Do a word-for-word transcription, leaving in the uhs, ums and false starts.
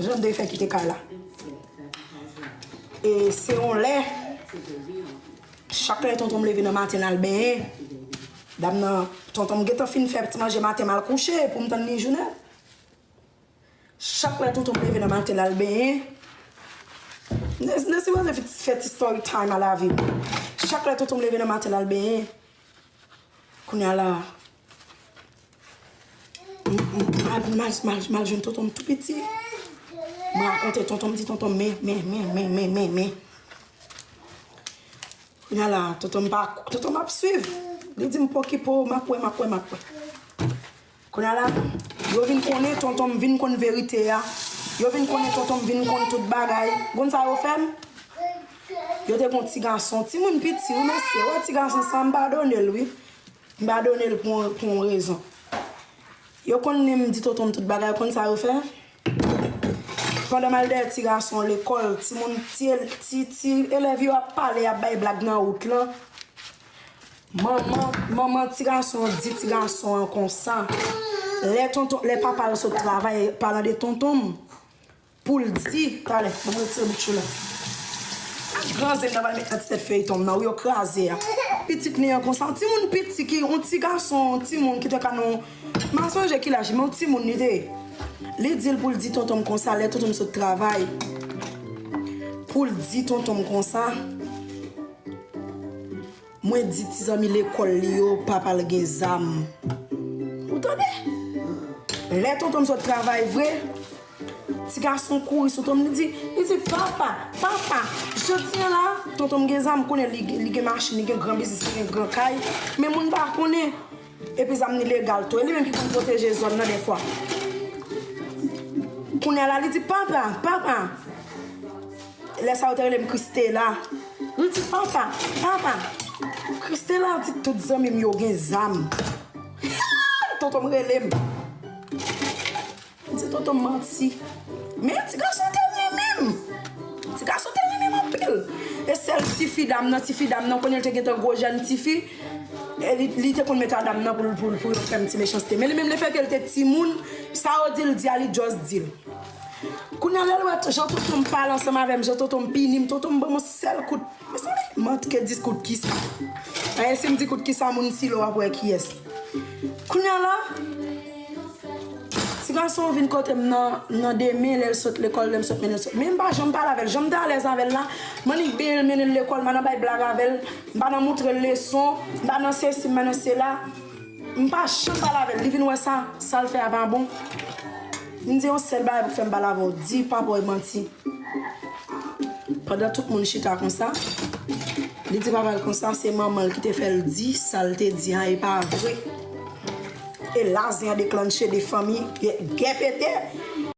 Jan m te fè kite kay la. E se yon lè, chak lè tonton m leve nan maten l al benyen, dam nan, tonton m gentan fin fè ti manje maten m al kouche pou m tann li jounen. Chak lè tonton m leve nan maten l al benyen, n, n sipoze fè ti story time a lavi m. Chak lè tonton m leve nan maten l al benyen, kounye a la, m, m, m al, m al, m al, m al jwenn tonton m tou piti. M rakonte tonton m, di tonton m, men, men, men. Kounye a la, tonton m pa, tonton m ap swiv. Li di m, pokipo, m ap wè, m ap wè, m ap wè. Kounye a la, yo vin konnen tonton m vin konn verite a. Yo vin konnen tonton m vin konn tout bagay. Konn sa yo fè m? Yo te gon ti gason, timoun piti, wi, mesye. Wè ti gason sa, m padone l, wi. M padone l pou, pou yon rezon. Yo konnen m di tonton m tout bagay, konn sa yo fè? Pandan m al dèyè ti gason lekòl, timoun, ti, ti, ti elèv yo ap pale, ap bay blag nan wout lan. Manman, manman ti gason an di ti gason an konsa, lè tonton, lè papa l sot travay, palan de tonton m, pou l di, talè, ban m retire bout chou la. Ak gran zen nan pral met nan ti tèt feyton m nan, wi, yo kraze a. Pitit li an konsa, yon timoun piti ki, yon ti gason, yon timoun ki te ka nan, m pa sonje ki laj, men yon timoun li te ye. Li di l pou l di tonton m konsa, lè tonton m sot travay, pou l di tonton m konsa, mwen di ti zanmi lekòl li yo, papa l gen zam. Ou tande? Lè tonton m sot travay vre, ti gason kouri sou tonton m, li di, li di, papa, papa, jodi a la, tonton m gen zam, konnen li, li gen machin, li gen gran biznis, li gen gran kay, men moun pa konnen. Epi zam ni legal tou. E li menm ki konn pwoteje zòn nan dèfwa. Kounye a la, li di, papa, papa. Lè sa yo te rele m Christela. Li di, papa, papa. Christela di tout zanmi m yo gen zam. Tonton m rele m. M di tonton m manti. Men ti gason te renmen m. Ti gason te renmen m anpil. E sèl tifi dam nan, tifi dam nan, konnen l te gentan gwo jèn tifi. E li, li te konn met a dam nan pou, pou, pou yo fè m ti mechanste. Men li menm, lefètke l te timoun, sa yo di l di a, li just di l. Kounye a, lè l wè jan tonton m pale ansanm avè m, jan tonton m pini m, tonton m ban m yon sèl kout. Mezanmi, m antre di kout kisa. Dayè, si m di kout kisa, moun Silo ap wè kiyès. Kounye a la, ti gason an vin kote m nan, nan demen, lè l sot lekòl, lè m sot mennen l sot. Men m pa janm pale avè l. Jan m te alèz avè l la, m annik benyen l, mennen l lekòl, m pa nan bay blag avè l, m pa nan moutre l leson, m pa nan sesi, m pa nan sela. M pa janm pale avè l. Li vin wè sa, sa l fè a pa bon. M di yon sèl bagay pou fè m pale avè w. Di papa w manti. Pandan tout moun chita konsa, li di papa l konsa, se manman l ki te fè l di sa l te di a, e pa vre. E la zen an deklanche de fanmi, gè, gè pete.